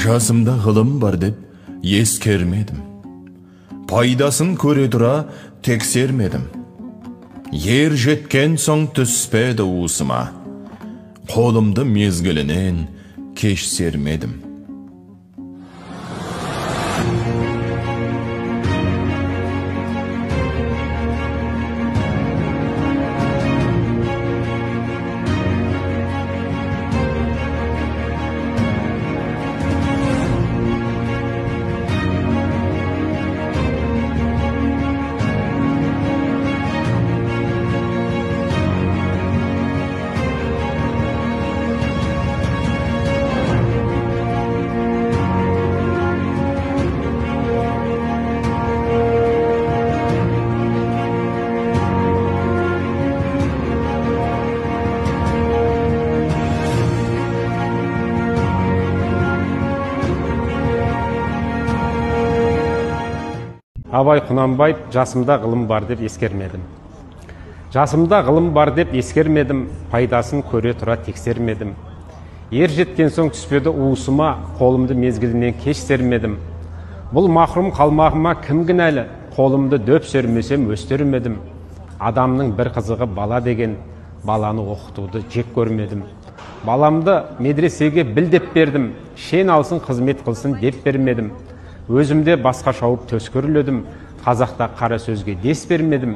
Жасымда ғылым бар деп ескермедім. Пайдасын көре тұра тексермедім. Ер жеткен соң түспеді уысыма. Қолымды мезгілінен кеш сермедім. Абай Құнанбаев жасымда ғылым бар деп ескермедім. Жасымда ғылым бар деп ескермедім, пайдасын көре тұра тексермедім. Ер жеткен соң түспеді уысыма, қолымды мезгілінен кеш сермедім. Бұл махрұм қалмағыма кім кінәлі, қолымды дөп сермесем өстермедім. Адамның бір қызығы бала деген, баланы оқытуды жек көрмедім. Баламды медресеге біл деп бердім, шен алсын қызмет қылсын деп бермедім. Өзімде басқа шауып төскерледім, қазақта қара сөзге дес бермедім.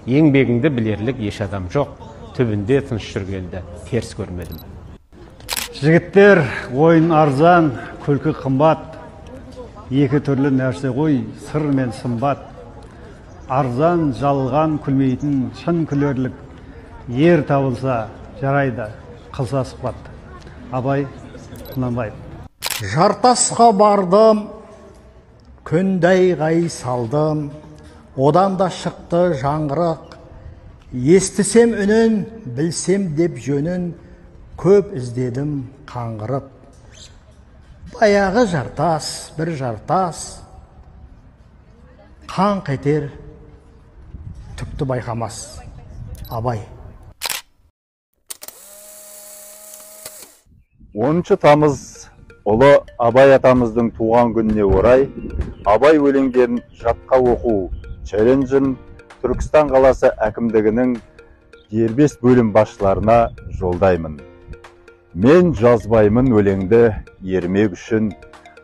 Еңбегіңді білерлік еш адам жоқ, түбінде тыныш жүргенді теріс көрмедім. Жігіттер, ойын арзан, күлкі қымбат. Екі түрлі нәрсе ғой, сыр мен сымбат. Арзан, жалған күлмейтін шын күлерлік. Ер табылса, жарайды, қылса сұхбат. Абай Құнанбаев. Жартасқа бардым, күнді айғай салдым, одан да шықты жаңғырық. Естісем үнін, білсем деп жөнін, көп іздедім қаңғырып. Баяғы жартас, бір жартас, қаңқ етер, түкті байқамас. Абай. 10 тамыз ұлы Абай атамыздың туған күніне орай Абай өлеңдерін жатқа оқу челленджін Түркістан қаласы әкімдігінің дербес бөлім басшыларына жолдаймын. Мен жазбаймын өлеңді ермек үшін,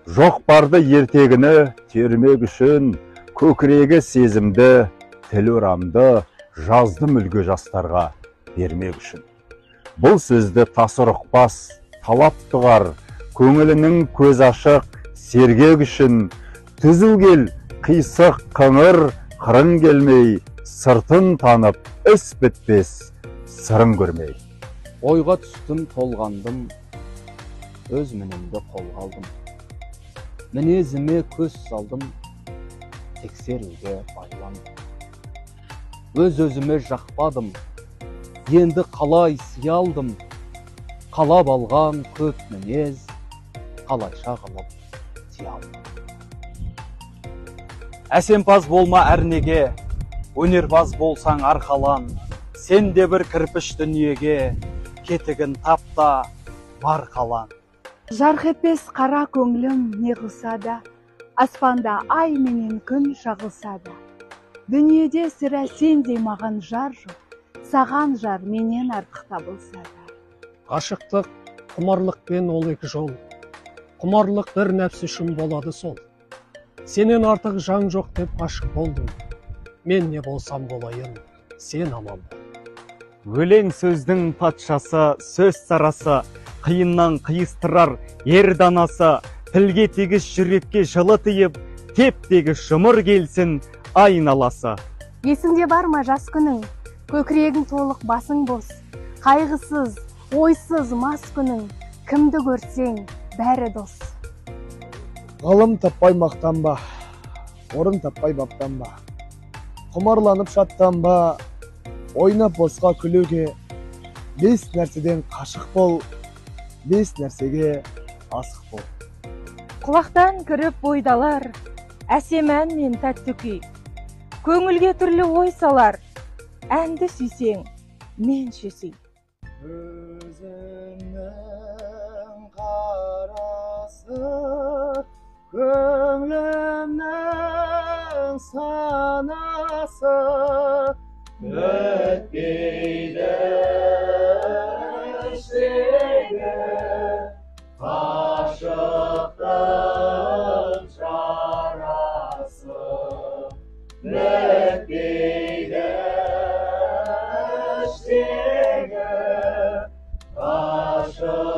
жоқ барды ертегіні термек үшін, көкірегі сезімді, тіл орамды жаздым үлгі жастарға бермек үшін. Бұл сөзді тасыр ұқпас, талап тұғар, көңілінің көз ашық, сергек үшін, түзу кел, қисық, қыңыр, қырын келмей, сыртын танып, іс бітпес, сырын көрмей. Ойға түстім, толғандым, өз мінімді қолға алдым. Мінезіме көз салдым, тексеруге байландым. Өз-өзіме жақпадым, енді қалай сиялдым, қалап алған көп мінез, қалайша қылып тия алдым. Әсемпаз болма әрнеге, өнерпаз болсаң арқалан, сен де бір кірпіш дүниеге, кетігін тап та бар қалан. Жарқ етпес қара көңілім не қылса да, аспанда ай менен күн шағылса да. Дүниеде сірә сендей маған жар жоқ, саған жар менен артық табылса да. Ғашықтық, құмарлықпен ол екі жол. Құмарлық бір нәпсі үшін болады сол. Сенен артық жан жоқ деп ғашық болдым. Мен не болсам болайын, сен аман бол. Өлең сөздің патшасы, сөз сарасы, қиыннан қиыстырар ер данасы, тілге тегіс жүрекке жылы тиіп, теп-тегіс жұмыр келсін айналасы. Есіңде бар ма жас күнің, көкірегің толық басың бос, қайғысыз, ойсыз мас күнің, кімді көрсең, бәрі дос. Ғылым таппай мақтанба, орын таппай баптанба, құмарланып шаттанба, ойнап босқа күлуге, бес нәрседен қашық бол, бес нәрсеге асық бол. Құлақтан кіріп бойдалар, әсем ән мен тәтті күй, көңілге түрлі ой салар, әнді сүйсең, мен сүй. Өзіңнің қарасы Көңілімнің санасы бітпейді іштегі ғашықтық жарасы, бітпейді іштегі ғашықтық.